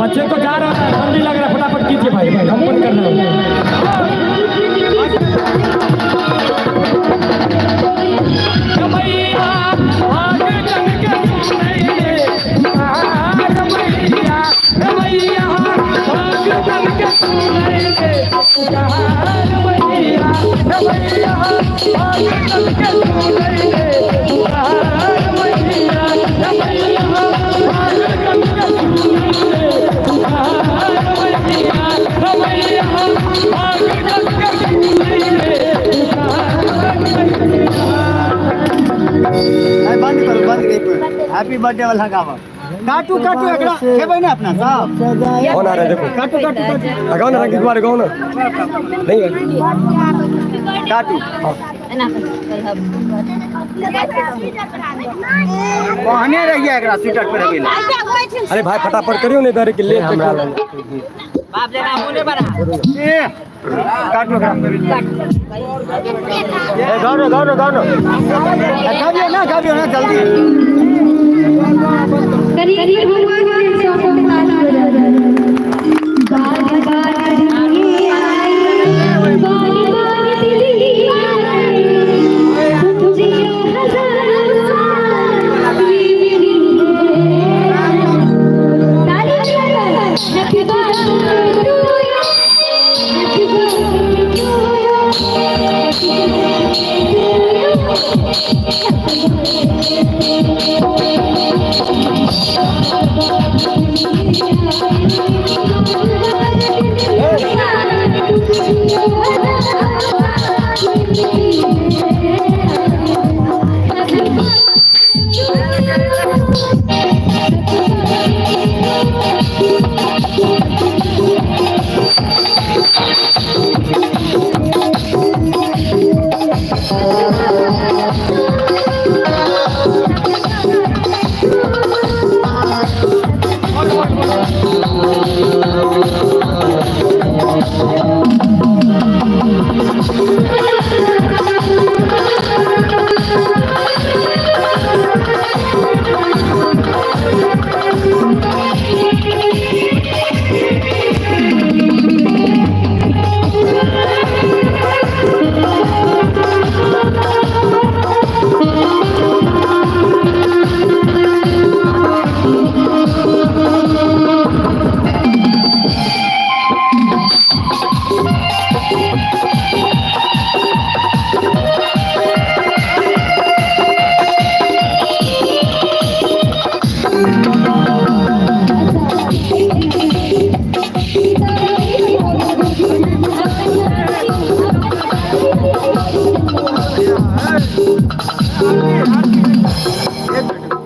बच्चे को जा रहा है, ठंडी लग रहा है, फटाफट कीजिए भाई, कंपन करना है। बंद करू, बंद करू। हैप्पी बर्थडे वाला गावा। काटू काटू एकरा खेबै ने अपना सब। कौन आ रहा है देखो। काटू काटू काटू। लगाओ ना रंगीत कुमार, गाओ ना। नहीं है। काटू। कहने रहिए एकरा स्वेटर पहिरबै लए। अरे भाई फटाफट करियो नहीं इधर के ले हमरा लग। ए काटू एकरा। ए गाओ ना, गाओ ना, गाओ ना। गाबियो ना, गाबियो ना जल्दी। करीब भगवान के ताली बजा बार बार दिल आई, बार बार दिल आई, तुम जियो हजारों साल, ये मेरी है। ताली बजा। Happy birthday to you, happy birthday to you, happy birthday to you, happy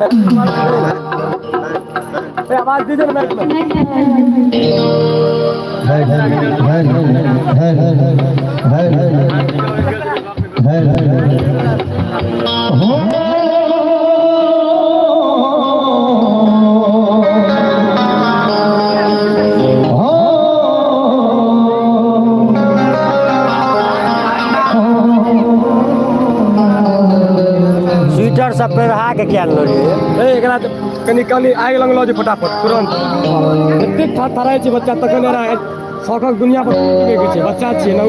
ए, आवाज दीजिए ना माइक में। स्वेटर सब पहिरा के किया लो रे। ए, एकरा तऽ कनि कनि आगि लग लऽ जो फटाफट तुरंत। एतेक थरथराइ छै बच्चा तखन एना शौकक दुनिया पर के छै, बच्चा छियै ने उ।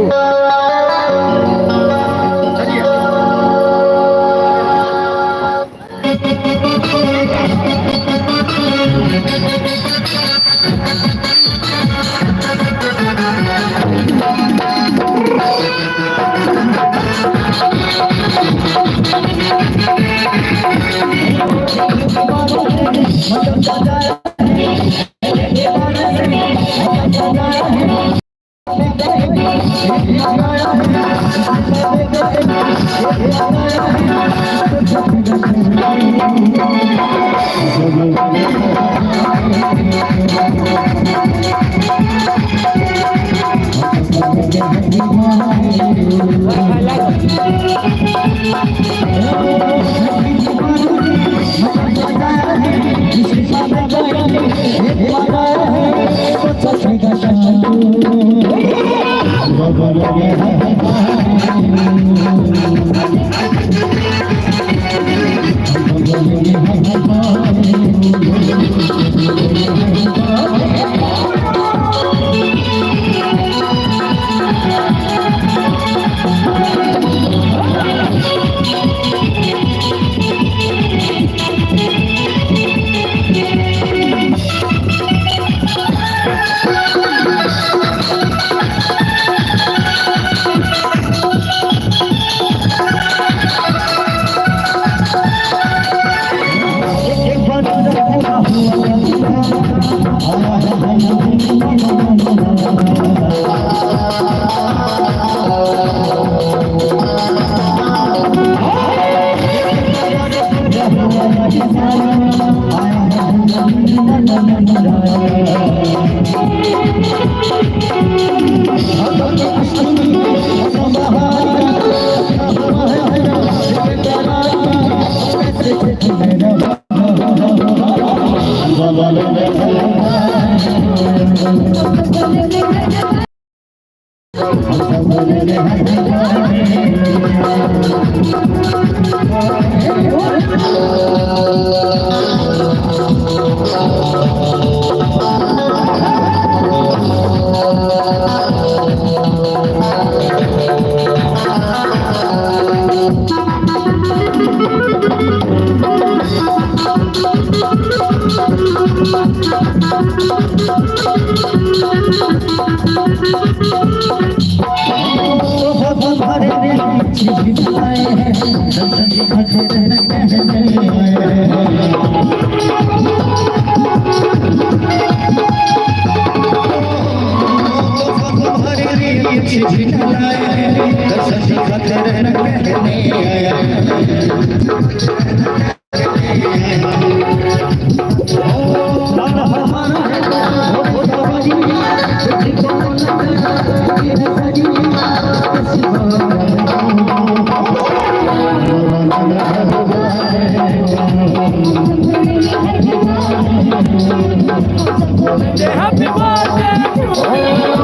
Happy birthday!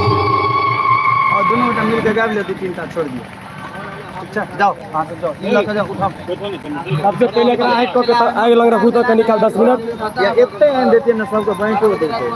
और दोनों गोटा मिलके गाबि ले, दू तीन टा छोड़ दियौ। ठीक छै, जाओ अहाँ सब जाओ, ई लऽ कऽ जाओ, उठाओ। सबसे पहिले एकरा आगि कऽ के आगि लग रखू तऽ कनि काल 10 मिनट। या एते आनि देतियै ने सबके बाँटो देतै।